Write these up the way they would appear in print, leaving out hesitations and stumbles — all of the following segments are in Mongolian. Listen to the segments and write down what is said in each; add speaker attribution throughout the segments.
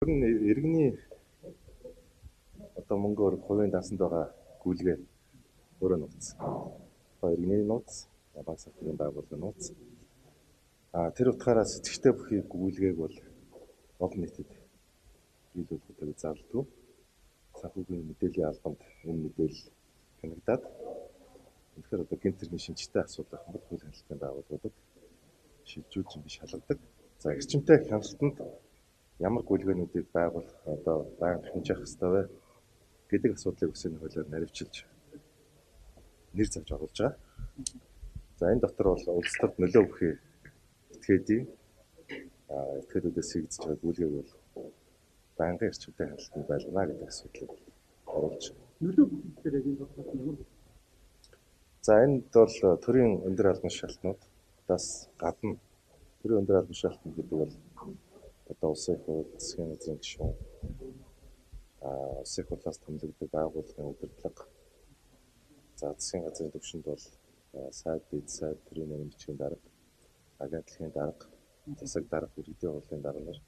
Speaker 1: Ер нь иргэний одоо мөнгөөр хувийн дансанд байгаа гүйлгээ өөрөө нууц. Иргэний нууц, банк санхүүгийн байгууллагын нууц. Тэр утгаараа сэжигтэй бүхий гүйлгээг бол олон нийтэд биелүүлэхэд зарладаг. Санхүүгийн мэдээллийн албанд энэ мэдээлэл хянагдаад, үнэхээр одоо гэмт хэргийн шинжтэй асуудал байх юм бол хууль хяналтын байгууллагуудад шилжүүлж ингэ шалгадаг. За, эрчимтэй хяналтанд ямар гүйлгээнүүдийг байгуулах, одоо байнга хэмжих ёстой вэ гэдэг асуудлыг өсөний хуулиар наривчилж нэр завж оруулж байгаа. За, энэ дотор бол улс төрд нөлөө бүхий этгээдийн этгээдүүдээс хийгдэж байгаа гүйлгээг бол байнгын эрчимтэй хяналтанд байлгана гэдэг асуудлыг оруулж.
Speaker 2: Нөлөө бүхий гэхээр яг энэ бодлоод нь ямар?
Speaker 1: За, энд бол төрийн өндөр албан тушаалтнуудаас гадна төрийн өндөр албан тушаалтнууд гэдэг бол одоо улсын их хурл, засгийн газрын гишүүн, улсын их хурлаас томилогддог байгууллагын удирдлага, за засгийн газрын түвшинд бол сайд, дэд сайд, төрийн нарийн бичгийн дарга, агентлагийн дарга, засаг дарга, иргэдийн хурлын дарга нар,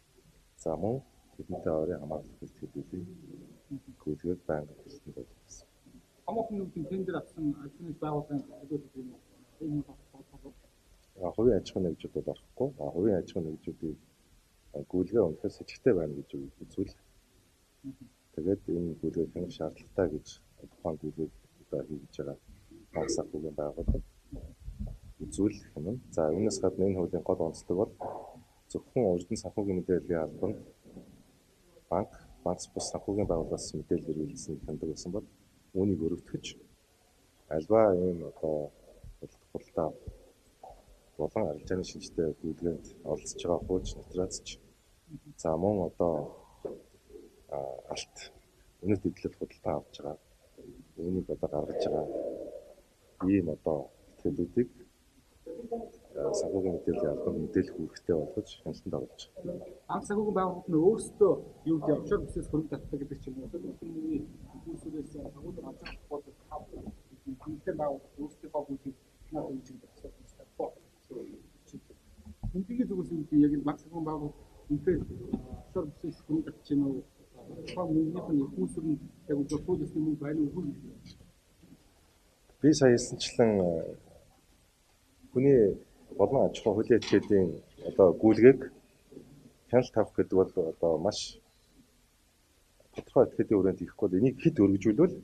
Speaker 1: за мөн тэдэнтэй ойрын хамаарлах этгээдүүдийн гүйлгээг байнгын хяналтанд байлгах гэсэн.
Speaker 2: Томоохон нүгдийн тендер авсан аж ахуйн байгууллагын төлөөлөл юм уу? Энэ юм
Speaker 1: уу? Хувийн аж ахуйн нэгжүүд бол орохгүй. Хувийн аж ахуйн нэгжүүдийн гүйлгээ үнэхээр сэжигтэй байна гэж үзвэл тэгээд энэ гүйлгээг хянах шаардлагатай гэж тухайн гүйлгээг одоо хийж байгаа банк санхүүгийн байгууллага үзвэл хянана. За, үүнээс гадна энэ хуулийн гол онцлог бол зөвхөн урд нь санхүүгийн мэдээллийн албанд банк, банк бус санхүүгийн байгууллагаас мэдээлэл хэрэглэсэн хяндаг байсан бол үүнийг өргөтгөж альва ийм одоо худалдаа болон арилжааны шинжтэй гүйлгээнд оролцож байгаа хууч, нотариацч, за мөн одоо алт үнэт эдлэл худалдаа авч байгаа, үүнийг одоо гаргаж байгаа ийм одоо этгээдүүдийг санхүүгийн мэдээллийн албанд мэдээлэх үүрэгтэй болгож хяналтанд оруулж байгаа.
Speaker 2: Банк санхүүгийн байгууллагууд нь өөрсдөө юу гэдэг офшор бүсээс хөрөнгө татдаг гэдэг ч юм уу. Мөнгөний үүсвэрээс санхүүгээр авч байгаа бол хяналтын байгууллага өөрсдийнхөө гүйлгийг хянаад өгч гэдэг асуудал байна. Мөнгөний зүгээс юу гэдэг яг энэ банк санхүүгийн байгууллага үнэхээр офшор бүсээс хөрөнгө татчих юм уу? Тухайн мөнгөнийх нь үүсвэр нь яг үгүй хууль ёсны мөнгө байна уу гэдэг.
Speaker 1: Би сая хэлсэнчлэн хүний болон аж ахуй хуулийн этгээдийн одоо гүйлгээг хяналт тавих гэдэг бол одоо маш тодорхой этгээдийн хүрээнд хийхгүй бол энийг хэд өргөжүүлвэл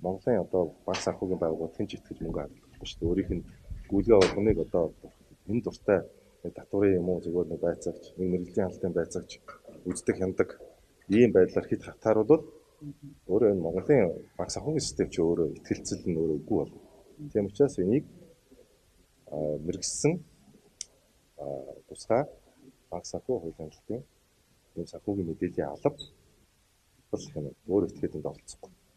Speaker 1: Монголын одоо банк санхүүгийн байгууллага тэнч итгэж мөнгө хадгалахгүй шүү дээ. Өөрийнх нь гүйлгээ болгоныг одоо энэ дуртай татварын юм уу зүгээр нэг байцаагч, нэг мэргэжлийн хяналтын байцаагч үздэг хяндаг ийм байдлаар хэд хатааруулвал өөрөө энэ Монголын банк санхүүгийн систем чи өөрөө итгэлцэл нь өөрөө үгүй болно. Тийм учраас энийг мэргэссэн тусгай банк санхүү хууль хяналтын ийм санхүүгийн мэдээллийн алба бол хянана. Өөр этгээдэнд оролцохгүй.